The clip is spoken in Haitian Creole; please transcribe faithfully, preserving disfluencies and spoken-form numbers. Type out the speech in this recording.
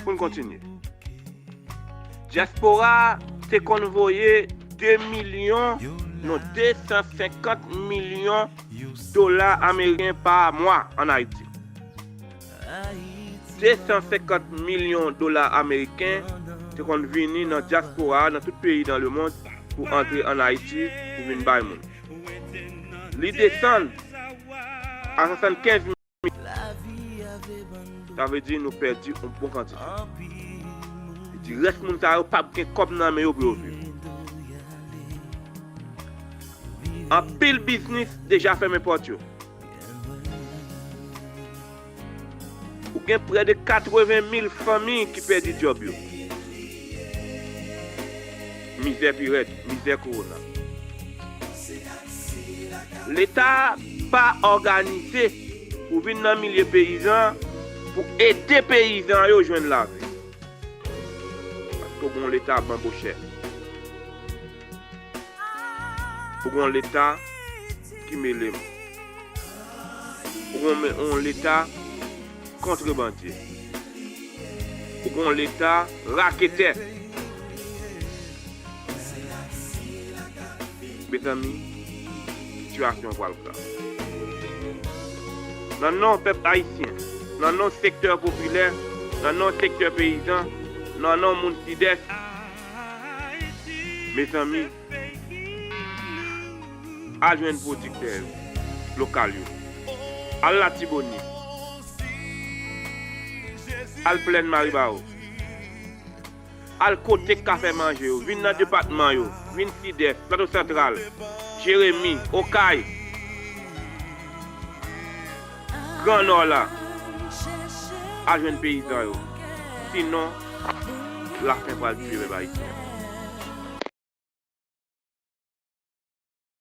Pou n kontinye. Dyaspora a te konn voye de milyon, non, de san senkant milyon dola ameriken pa mwa ann Ayiti. De san senkant milyon dola ameriken te konn vini nan dyaspora a, nan tout peyi dans le monde, pou antre ann Ayiti, pou vin bay moun. Li desann a swasannkenz milyon. Sa vle di nou pèdi yon bon kantite. Li di rès moun sa yo p ap gen kòb nan men yo pou yo viv. Anpil biznis deja fèmen pòt yo. Ou gen prè de katreven mil fanmi ki pèdi djòb yo. Mizè pi rèd, mizè kowona. Leta pa òganize pou vin nan milye peyizan pou ede peyizan yo jwenn lavi. Paske w gen yon Leta banbochè. Ou gen yon Leta ki mele men. Ou gen yon Leta kontrebandye. Ou gen yon Leta raketè. Mezanmi, sitiyasyon pral grav. Nan non pèp ayisyen, nan non sektè popilè, nan non sektè peyizan, nan non moun Sidès, mezanmi, al jwenn pwodiktè yo, lokal yo. Al Latibonit. Al Plèn Maribawo. Al kote k ka fè manje yo. Vin nan depatman yo. Vin Sidès, Plato Santral, Jeremi, Okay, Gran Nò la. Al jwenn peyizan yo. Sinon, lafen pral tye pèp ayisyen.